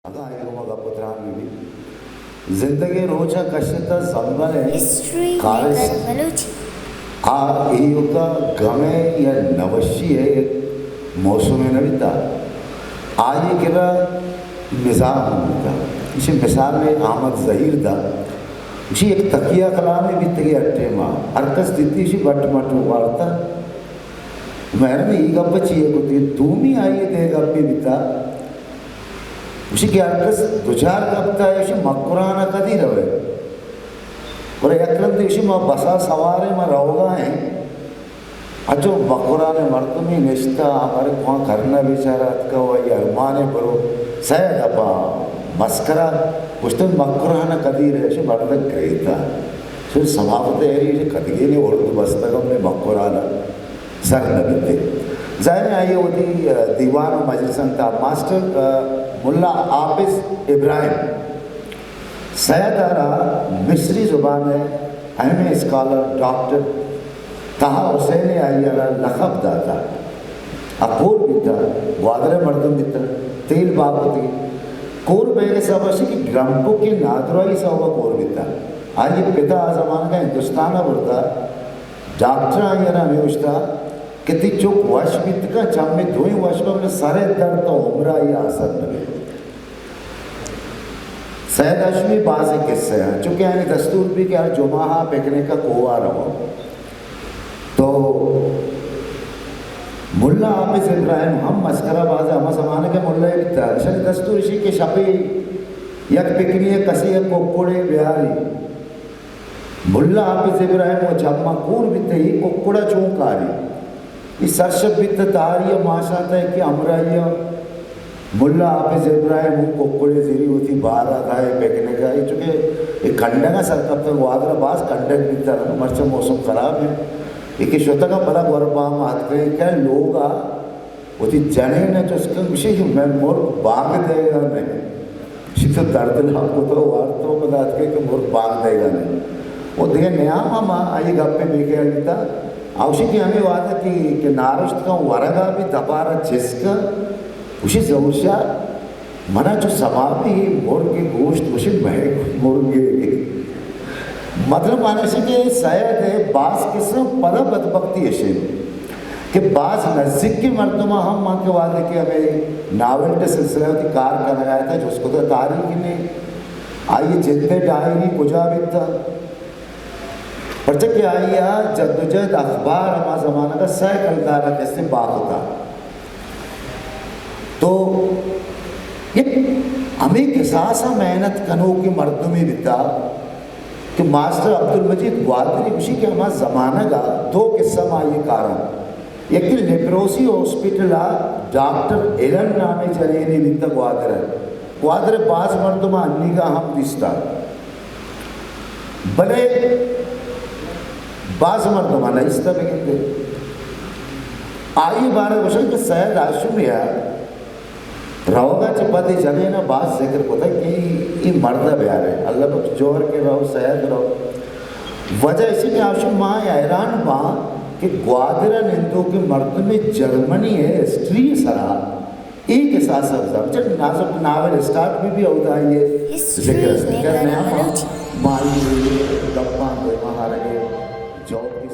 اگاں آئی گوما گپ ءُ تران بہ بیت، زندگی روچاں کشتہ زمبل ءِ ہسٹری کارست۔ میکر بلوچی۔ آ ایوکا غم ءِ یا نوشی ءِ یک موسمے نہ بیتا۔ آئی کرا مزاح ہم بیتا۔ ایشی مثال ءَ احمد زہیر دا۔ ایشی یک تکیہ کلامے بیتگی ہر ٹیما۔ ہر کس دیتی ایشی بٹ مٹ وارتا۔ مہربانی ای گپ چیے کتی؟ دومی آئی دے گپے بیتا۔ گوشی کہ ہر کس دو چار گپ تا، گوشی مکران ءَ کدی روئے؟ گڑا یک رندے گوشی ما بسا سوار ایں، ما روگا ایں۔ اچو مکران ءِ مردمی نشتا، ہمارے کوان کرنا بیچارہ اتکا و آئی ارمانے برو۔ سید اپا مسکرا گوشتن مکران ءَ کدی رئے؟ گوشی مردک گریتا۔ سو سماپت ایری کدگے نے ارد بستگم نے مکران ءَ۔ سر نہ بیتے۔ ظاہر ہے آئی وتی، آ، دیوان و مجلساں تا ماسٹر، آ، ملا حافظ ابراہیم سید ءَ را مصری زبان ءِ اہمیں اسکالر ڈاکٹر طہ حسین ءَ آئی ءَ را لقب داتا۔ آ کور بیتا، گوادر ءِ مردم بیتا، تیل باگ وتی۔ کور بیگ ءِ سبب اشی کہ گرمپک ءِ نادراہی سبب ءَ کور بیتا۔ آئی پتا آ زمانگ ءَ ہندوستان ءَ برتا۔ ڈاکٹر آئی ءَ را ہمے گوشتا کہ تئی چک وش بیت کن، چمے دوئیں وش بہ، بلے سر ءِ درد تو عمر ءَ آئی ءَ آسر نہ بیت۔ سید ہاشمی بازیں قصہ ایں، چونکہ آئی دستور بی کہ ہر جمعہ ءَ پکنک ءَ کوہ ءَ رواں۔ تو ملا حافظ ابراہیم ہم مسکرا باز، ہما زمانگ ءِ ملا بیتا، اشانی دستور اشی کہ شپے یک پکنی ءَ کسے یک ککڑے بیاری۔ ملا حافظ ابراہیم و چماں کور بیتہ، اے ککڑا چون کاری؟ اے سرشپ بیتہ، تہاری ءَ ماشاں تہ کہ ہمراہی ءَ ملا حافظ ابراہیم و ککڑے زیری وتی بار ءَ دائے پکنک ءَ، چونکہ اے کنڈگ ءَ سر کپتہ، گوادر ءَ باز کنڈگ بیتہ، مرچی موسم خراب ایں، اے کہ شتگ ءَ پدا گور بام آتکہ، اے کہ لوگ ءَ وتی جنین ءَ جست کن، گوشی کہ مئے مرگ بانگ دئیگ ءَ نہ ایں۔ گوشی تو درد لاپ کتگ ءُ وارتگ ءُ پدا اتکئے کہ مرگ بانگ دئیگ ءَ نہ ایں۔ ءُ دگہ نیام ہم آئی گپ ءَ بے خیال بیتا۔ آ گوشی کہ ہمے وہد ءَ کہ، کہ نارشت کن ورگ ءَ بی دپار ءَ چست کن۔ گوشی ظہور شاہ، منا چو سما بی مرگ ءِ گوشت، گوشی مئے مرگ ءِ۔ مطلب معنی اش کہ سید ءِ باز قصہ، پدا بدبختی اش انت کہ باز نزیکیں مردماں ہم من کہ وہدے کہ ہمے ناول ءِ سلسلہ ءَ وتی کار کنگ ءَ اتاں، جست کتہ تاریخ نے، آئی ءِ جند ءِ ڈائری کجا بیتہ؟ پرچہ کہ آئی ءَ جدوجہد اخبار ہما زمانگ ءَ سئے کلدار ءَ کسے با کتہ۔ تو یک ہمے کساس ءَ محنت کنوکیں مردمے بیتا کہ ماسٹر عبدالمجید گوادری گوشی کہ ہما زمانگ ءَ دو قصہ ما آئی ءَ کاراں۔ یکے لیپروسی ہاسپٹل ءَ ڈاکٹر ایلن نامیں جنینے بیتا گوادر ءَ۔ گوادر ءَ باز مردم ءَ انیگا ہم دیستا۔ بلے باز مردماں نہ دیستہ بگندے۔ آئی بارہ گوشن کہ سید ہاشمی ءَ روگ ءَ چہ پد اے جنین ءَ باز ذکر کتگ کہ اے مرد ءَ بیارے، اللہ بخش جوہر کہ رو، سید رو۔ وجہ ایشی کہ ہاشم، ما حیران باں کہ گوادر ءَ نندوکیں مردمے جرمنی ءِ ہسٹری ءِ سرا اے کساس ءَ بزاں، چہ نازک ناول اسٹارٹ بی بی اودا آئی ءِ ذکر است۔ خیر نیام، ما آئی ءِ گپاں دیما آرگ ءِ جواب